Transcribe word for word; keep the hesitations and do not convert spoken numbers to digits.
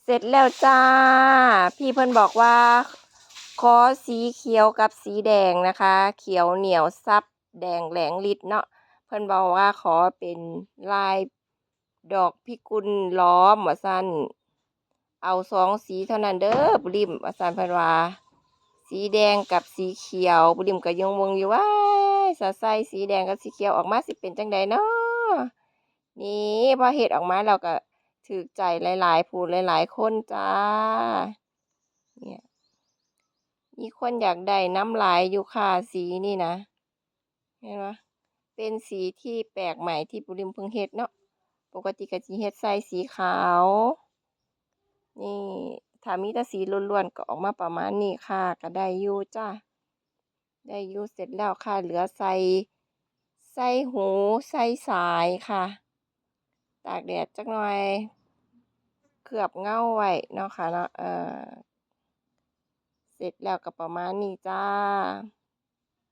เสร็จแล้วจ้า พี่เพิ่นบอกว่า ขอสีเขียวกับสีแดงนะคะ เขียวเหนียวซับแดงแรงฤทธิ์เนาะ เพิ่นบอกว่าขอเป็นลายดอกพิกุลล้อมว่าซั่น เอาสองสีเท่านั้นเด้อ บุริม ว่าซั่นเพิ่นว่า สีแดงกับสีเขียว บุริมก็ยังงงอยู่ ว้าย สาใส่สีแดงกับสีเขียวออกมาสิเป็นจั่งใดน้อ นี่ พอเฮ็ดออกมาแล้วก็ถืกใจหลายๆ ผู้หลายๆ คนจ้า เนี่ย มีคนอยากได้นำหลายอยู่ค่ะ สีนี่นะ เห็นบ่ เป็นสีที่แปลกใหม่ที่บุริมเพิ่งเฮ็ดเนาะ ปกติก็สิเฮ็ดใส่สีขาว นี่ ถ้ามีแต่สีล้วนๆ ก็ออกมาประมาณนี้ค่ะ ก็ได้อยู่จ้า ได้อยู่ เสร็จแล้วค่ะ เหลือใส่ ใส่หู ใส่สายค่ะ ตากแดดจักหน่อย เคลือบเงาไว้เนาะค่ะเนาะ เอ่อ เสร็จแล้วก็ประมาณนี้จ้า